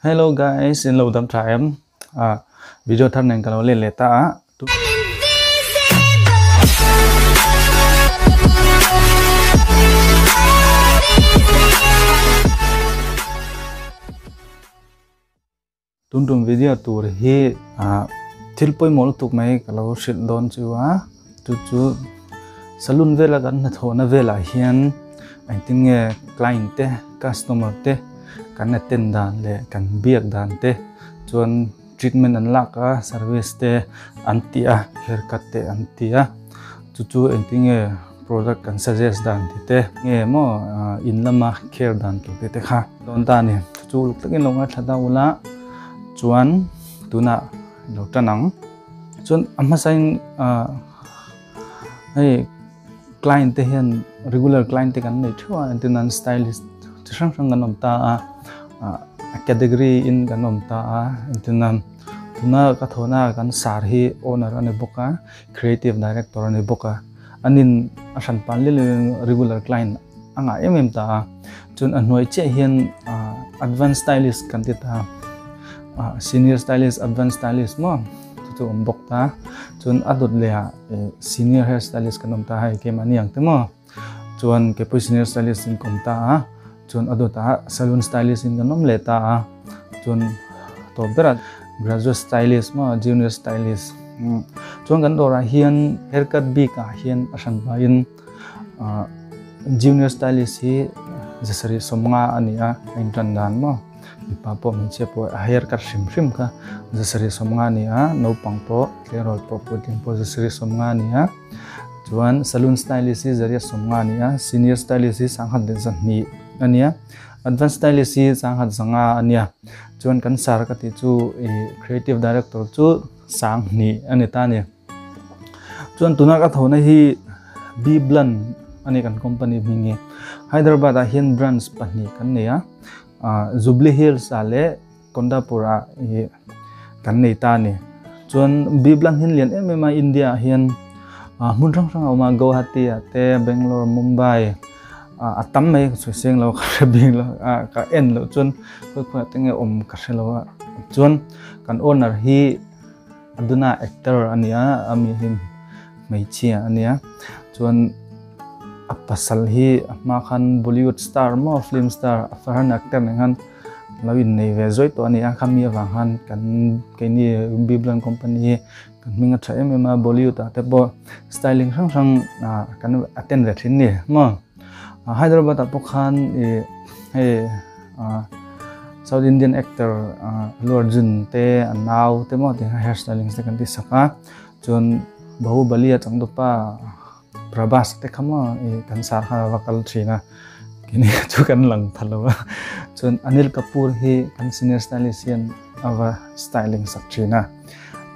Hello guys, in lo dam tha em? Ah, video thar nen ka lo let leh ta a. Tun tum video tur hi ah thil pawimawh lutuk mai ka lo hrilh dawn chu a chu chu saloon vela kan hnathawhna velah hian engtin nge client te customer te kan attend dan leh kan biak dan te chuan treatment an lak a service te an tih a haircut te an ti a chu chu engtin nge product kan suggest dan tih te nge maw in lama care dan tur te te kha dawn ta a ni chu chu uluk takin lo ngaithla ta ula chuan tunah lo tan ang chuan a hmasain ah hei client te hian regular client te kan nei theuh a entir nan stylist chi hrang hrang kan awm ta a ah a category in kan awm ta a entir nan tuna ka thawhna kan sar hi owner a ni bawk a creative director a ni bawk a anin a hran pan lel in regular client a ngah em em ta a chuan a hnuai chiah hian ah advance stylist kan ti ta ah senior stylist advance stylist maw chu chu a awm bawk ta chuan a dawt leh ah ih senior hair stylist kan awm ta hei keimahni ang te maw chuan keipawh senior stylist in ka awm ta a chuan a dawtah salon stylist in kan awm leh ta a chuan tawp berah graduate stylist maw junior stylist chuan kan dawrah hian haircut bik ah hian a hran hmain ah junior stylist hi zasarih sawmnga a ni a a intan dan maw mipa pawh hmeichhia pawh a haircut hrim hrim kha zasarih sawmnga a ni a naupang pawh tleirawl pawh puitling pawh zasarih sawmnga a ni a chuan salon stylist hi zariat sawmnga a ni a senior stylist hi sangkhat leh zahnih a ni a advance stylist hi sangkhat zanga a ni a chuan kan sar ka tih chu ih creative director chu sanghnih a ni ta a ni. Chuan tuna ka thona hi B Blunt a ni kan company hming hi. Hyderabad ah hian branch pahnih kan nei a, ah Jubilee Hills ah leh Kondapur ah ih kan nei ta a ni. Chuan B Blunt hi lian em em a India ah hian ah hmun hrang hrang a awm a Guwahati ah te Bangalore, Mumbai ah a tam mai ka sawi seng lo ka hre bik lo a ka en loh chuan khawi khawi ah te nge awm ka hre lo a. Chuan kan owner hi. Aduna actor a nia a mi hi hmeichhia a nia chuan a pasal hi a hma khan Bollywood star maw film star a Farhan Akhtar nen khan lo innei ve zawih tawh a ni a khami avang khan kan keini Biblan company hi kan hming a tha em em a Bollywood ah te pawh styling hrang hrang ah kan attend ve thin ni maw. Hyderabad ah pawh khan ih hei ah South Indian actor ah Allu Arjun te a nau te maw tih kha hair styling te kan ti sak a chuan Bahubali a changtupa Prabhas te kha maw ih kan sar kha a va kal thin a keini chu kan lang pha lo a chuan Anil Kapoor hi kan senior stylist hian a va styling sak thin a.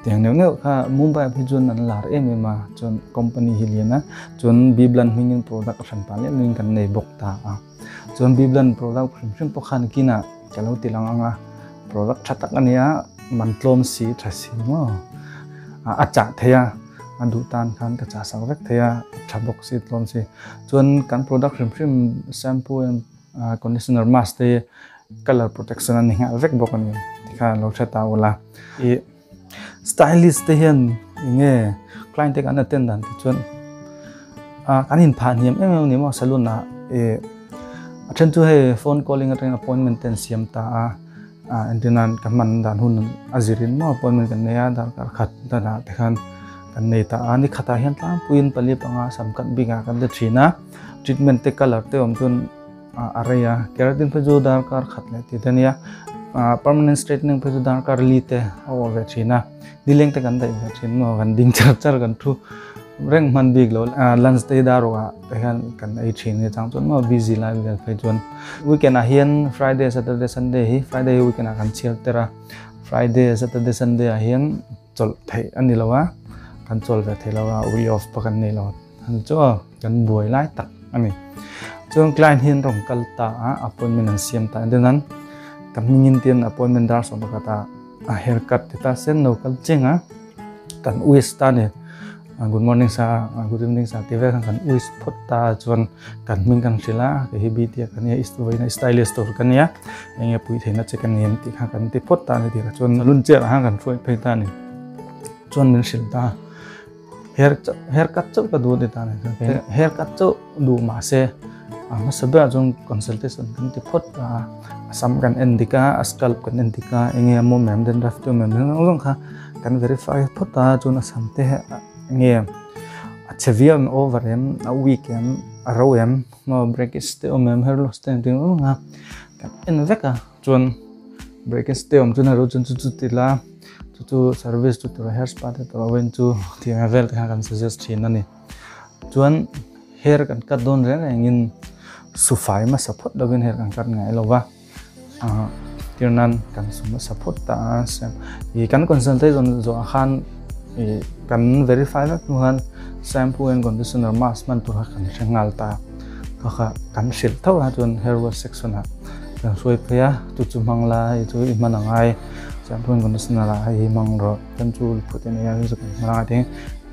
Tiang neuh neuh kha Mumbai ah phei chuan an lar em em a, chuan company hi lian a, chuan Biblan hmingin product a hran pah leh lengin kan nei bawk ta a. Chuan Biblan product hrim hrim pawh khan kinah ka lo ti lang ang a, product tha tak a nia, man tlawm si tha si maw, a chah thei a, a duh tan khan ka chah sak vek thei a, a tha bawk si tlawm si. Chuan kan product hrim hrim shampoo and conditioner mask te color protection a ni nghal vek bawk a ni tikhan lo hre ta ula ih stylist te hian enge client te kan attend dan te chuan ah kan in phah hniam em em a ni maw saloon ah ih a then chu hei phone calling atangin appointment te an siam ta a ah entir nan ka hman dan hun a zirin maw appointment kan nei a darkar khat danah te khan kan nei ta a ni khatah hian tlangpuiin pali panga sam cut bik ah kan ti thin a treatment te colour te awm chuan. a rei a keratin phei chu darkar khat leh tih te ania permanent straightening phei chu darkar li te a awh ve thin a nileng te kan daih ve thin maw kan ding char char kan thu reng hman bik lo lunch te hi dar rawh ah te hian kan ei thin a ni chang chuan maw busy lai vel phei chuan weekend ah hian friday saturday sunday hi friday hi weekend ah kan chhiar ter a friday saturday sunday ah hian chawlh theih a ni lo a kan chawl ve thei lo a week off pawh kan nei lo a chu kan buai lai tak a ni chuan client hian rawn kal ta a appointment an siam ta entir nan ka hmingin tin appointment dar sawm pakhat ah a haircut ti ta sen lo kal cheng a kan wish ta ni. Good morning sir, good evening sir tih vel khan kan wish phawt ta a, chuan kan hming kan hrilh a, kei hi BT a ka nia, vawiin a stylist tur ka nia, eng nge pui theihna che ka ni em tih kha kan ti phawt ta a ni tih kha chuan salon chair ah khan kan hruai phei ta a ni. Chuan min hrilh ta a, hair hair cut chauh ka duh a ti ta a ni, hair cut chauh duh mah se a hmasa berah chuan consultation kan ti phawt ta a, a sam kan en dik a, a scalp kan en dik a, eng nge a mawm em dandruff te awm em zawng zawng kha kan verify phawt a, chuan a sam te nge a che viau em over em a weak em a ro em maw breakage te awm em hair loss te engtin awm ang a kan en vek a chuan breakage te awm chuan a ro chuan chu chu ti la chu chu service chu tura hair spa te tura wen chu tih ang vel te kha kan suggest thin a ni chuan hair kan cut dawn reng rengin sufai hmasa phawt lovin hair kan cut ngai lo va. Tir nan kan sum a support ta a sem i kan consultation zawh ah khan i kan verify vek hnu khan shampoo and conditioner mask hman tur kha kan hre nghal ta kha kha kan hrilh tho a chuan hair wash section ah kan hruai phei a chu chu hmang la hei chu i hman angai shampoo and conditioner ah hei hi hmang rawh chuan chu phut a nia chu kan hmang a tin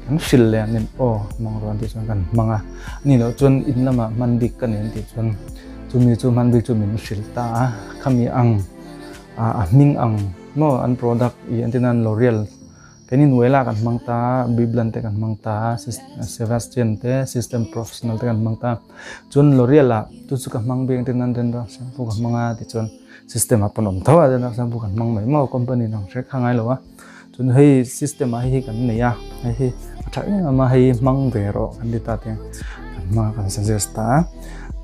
kan hrilh leh an in aw hmang rawh an tih chuan kan hmang a ni loh chuan in lamah hman bik ka nei an tih chuan. Chumi chu hman bik chu min hrilh ta a, khami ang a hming ang maw an product i an tina L'Oreal keini Nuela kan hmang ta a, Biblan te kan hmang ta a, Sebastian te System Professional te kan hmang ta a, chuan L'Oreal ah chu chu ka hmang bik an tina Dandruff shampoo ka hmang a tichuan System ah pawn awm tho a Dandruff shampoo kan hmang mai maw company dang hrek kha ngai lo a, chuan hei System ah hei hi kan nei a, hei hi a tha em em a hei hmang ve rawh kan ti ta te kan hmang a kan suggest ta a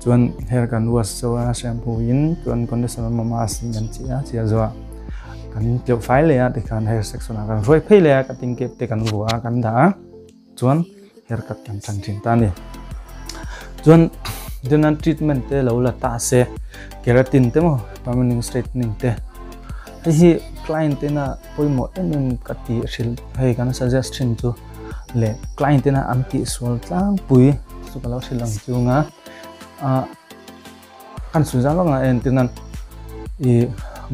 chuan hair kan wash zo a shampoo in chuan conditioner emaw mask in kan chih a chih a zawh ah kan tleuh fai leh a tikhan hair section ah kan hruai phei leh a cutting cap te kan vuah a kan dah a chuan hair cut kan tan thin ta a ni chuan general treatment te lo la ta se keratin te maw permanent straightening te hei hi client tena pawimawh em em ka tih hrilh hei kan suggest thin chu leh client tena an tih sual tlangpui chu ka lo hrilh ang chunga ah kan sawi zau vak a entir nan ih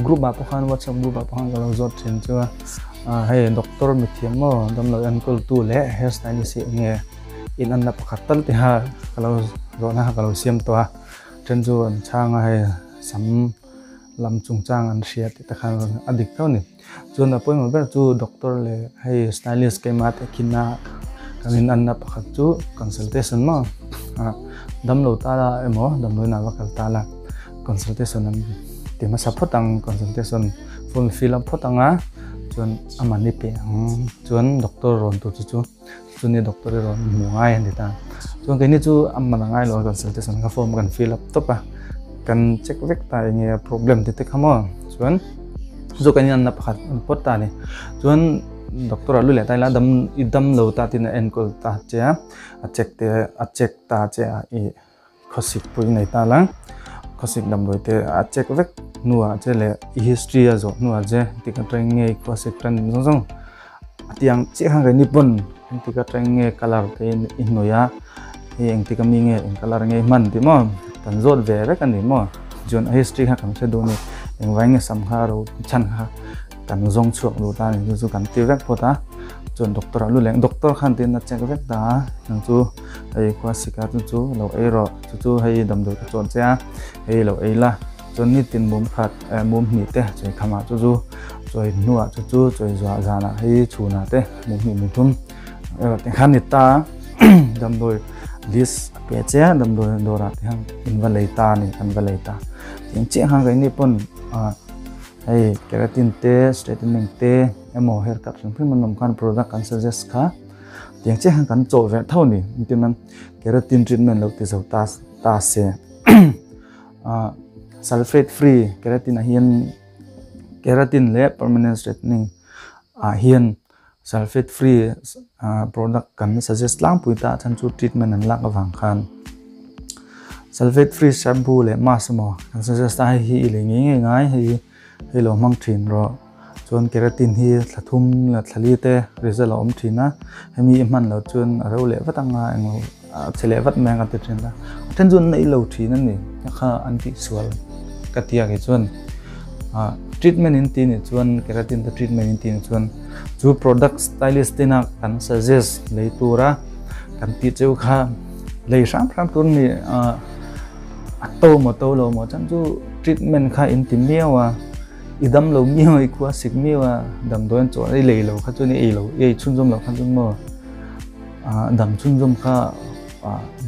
group ah pawh khan whatsapp group ah pawh khan ka lo zawt thin chu a ah hei doctor mithiam maw damlo enkawl tu leh hair stylist hi eng nge in anna pakhat tal te kha ka lo zawhna kha ka lo siam tawh a then chu an chhang a hei sam lam chungchang an hria tih te khan a dik tho a ni. Chuan a pawimawh ber chu doctor leh hei stylist keimah te khina kan in anna pakhat chu consultation maw ah damlo ta la emaw damdawiin ah va kal ta la consultation an ti hmasa phawt ang consultation form fill up phawt ang a chuan a mahni pe ang chuan doctor rawn tur chu chu chuni doctor i rawn hmu ngai a ni ta chuan keini chu a man a ngai lo a consultation kha form kan fill up tawp a kan check vek ta eng nge problem te te kha maw chuan chu kan inanna pakhat an pawt ta a ni chuan doctor ah lu leh ta ila dam i dam lo ta tin a enkawl ta che a a check te a check ta che a i khawsik pawh i nei ta la khawsik damdawi te a check vek hnuah che leh i history a zawh hnuah che engtik atang nge i khawsik tan zawng zawng a tiang chiah khan keini pawn engtik atang nge colour te i hnawih a hei engtik ami nge eng colour nge i hman tih maw kan zawt ve vek a ni maw chuan a history kha kan hre duh a ni engvai nge sam kha ro chhan kha kan zawng chhuak duh ta a ni chu chu kan ti vek phawt a chuan doctor ah lu leh doctor khan tin a check vek ta a nang chu hei khua sika chu chu lo ei rawh chu chu hei damdawi ka chuan che a hei lo ei la chuan nitin mum khat eh mum hnih te chawi khamah chu chu chawi hnuah chu chu chawi zuah zanah hei chhunah te mum hnih mum thum erawh te khan ni ta damdawi list a pe che a damdawi dawrah te khan in va lei ta a ni kan va lei ta tiang chiah khan keini pawn ah hei keratin te straightening te emaw hair cut hrim hrim an awm khan product an suggest kha tiang chiah khan kan chawh ve tho a ni engtin nan keratin treatment lo ti zo ta ta se ah sulphate free keratin ah hian keratin leh permanent straightening ah hian sulphate free ah product kan suggest tlangpui ta a chhan chu treatment an lak avang khan sulphate free shampoo leh mask emaw kan suggest a hei hi i lei ngei ngei ngai hei hei lo hmang thin rawh chuan keratin hi thla thum leh thla li te result a awm thin a hemi i hman loh chuan a ro leh vat anga englo a che leh vat mai ang ka ti thin a a then chu an neih lo thin a ni kha an tihsual ka ti a kei chuan ah. Treatment in ti nih chuan keratin te treatment in ti nih chuan chu product stylist tina kan suggest lei tura kan tih cheu kha lei hram hram tur ni a to maw to lo maw chan chu treatment kha in ti miau a i dam lo miau a i khua sik miau a damdawi an chawh i lei lo kha chuan i ei lo i ei chhunzawm lo kha chuan maw dam chhunzawm kha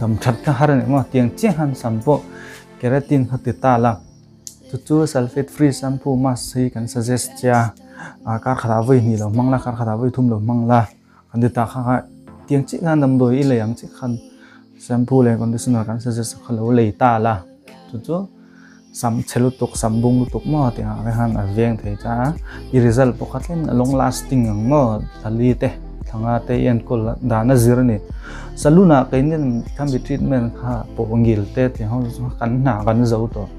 dam that kha har a ni maw tiang chiah khan sam pawh keratin kha ti ta la. Chu chu sulfate free shampoo mask hi kan suggest che a, ah kar khatah vawi hnih lo hmang la, kar khatah vawi thum lo hmang la, kan ti ta kha kha tiang chiah khan damdawi i lei ang chiah khan shampoo leh conditioner kan suggest kha lo lei ta la, chu chu sam chhe lutuk sam bung lutuk maw tih ang te khan a veng thei cha a, i result pawh kha thleng a long lasting ang maw thali te thanga te i enkawl dan a zir a ni. Saloon ah keini khami treatment kha pawh ngil te tih ho chu kan hna kan zo tawh.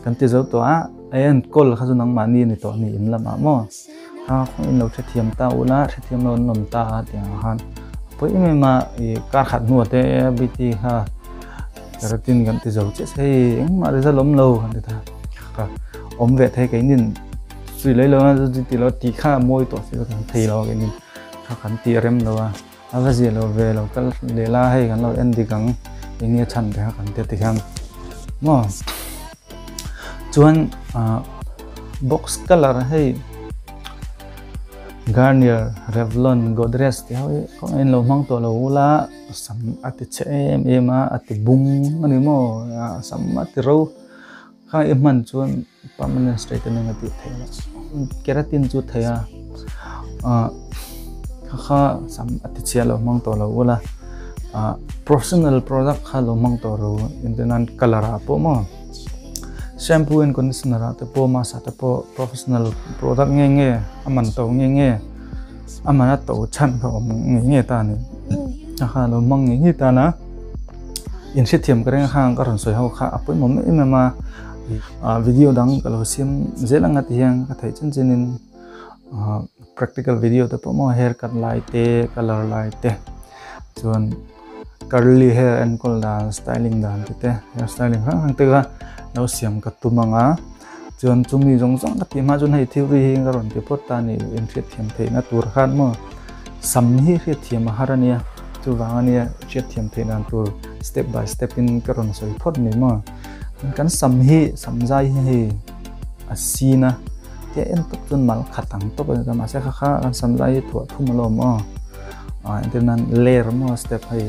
Kan ti zo tawh a, a enkawl kha chu nangmahni a ni tawh a ni in lamah maw kha khaw in lo hrethiam ta ula hrethiam lo an awm ta a tih ang khan a pawi em em a ih kar khat hnuah te bt kha keratin kan ti zo chiah se hei engmah result awm lo kan ti ta kha awm ve thei keinin sui lei lo a chu ti lo tih kha a mawi tawh si lo kan thei lo a keinin kha kan tih rem lo a. A va zia lo ve lo kal leh la hei kan lo en dik ang eng nge chhan te kha kan ti ti hian maw chuan ah box colour hei Garnier Revlon Godrej tih ho hi kawng in lo hmang tawh lo ula sam a ti chhe em em a a ti bung a ni maw ah sam a ti ro kha i hman chuan permanent straightening a tih theih loh keratin chu thei a ah kha kha sam a ti chhia lo hmang tawh lo ula ah professional product kha lo hmang tawh ro entir nan colour ah pawh maw shampoo and conditioner ah te pawh mask ah te pawh professional product nge nge a man to nge nge a man a to chhan kha awm nge nge ta a ni a kha lo hmang nge nge tan a. In hrethiam ka reng a ka rawn sawi ho kha a pawimawh em em a ah video dang ka lo siam zel anga ti hian ka theih chin chin in ah practical video te pawh maw hair cut lai te colour lai te chuan curly hair enkawl dan styling dan te te hair styling hrang hrang te kha lo siam ka tum ang a chuan chumi zawng zawng ka tih hma chuan hei theory hi ka rawn ti phawt ta a ni in hriatthiam theihna tur khan maw sam hi hriatthiam a har a nia chuvang a nia hriatthiam theih dan tur step by step in ka rawn sawi phawt ni maw kan sam hi sam zai hi hei a sin a tia en tawp chuan mal khat ang tawp a ni ta mahse kha kha kan sam zai hi thuah thum alawm aw ah entir nan ler maw step hei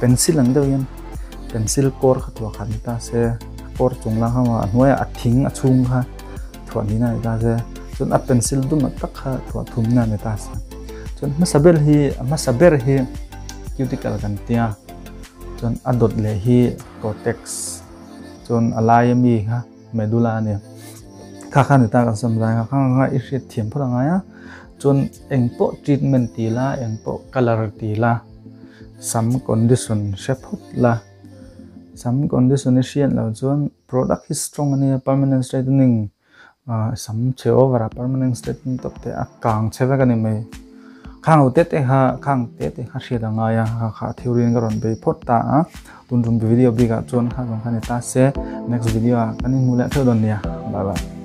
pencil ang deuh hian pencil kawr kha thuah khat ni ta se. Kawr chung lang ho a hnuaiah a thing a chhung kha thuah nihna a ni ta se chuan a pencil dum ah tak kha thuah thumna a ni ta se chuan hmasa ber hi a hmasa ber hi cuticle kan tia chuan a dawt leh hi cortex chuan a laia mi kha medulla a ni kha kha a ni ta kan sam zai kha kha kha i hriat thiam phawt a ngai a chuan eng pawh treatment ti la eng pawh colour ti la sam condition hre phawt la. Sam condition i hriat loh chuan product hi strong a nia permanent straightening ah sam chhe over a permanent straightening tawp te a kang chhe vek a ni mai. Khang lo te te kha khang te te kha hriat a ngai a kha kha theory in ka rawn bei phawt ta a tun tum video bik ah chuan kha zawng kha ni ta se next video ah kan inhmu leh theuh dawn nia bye bye.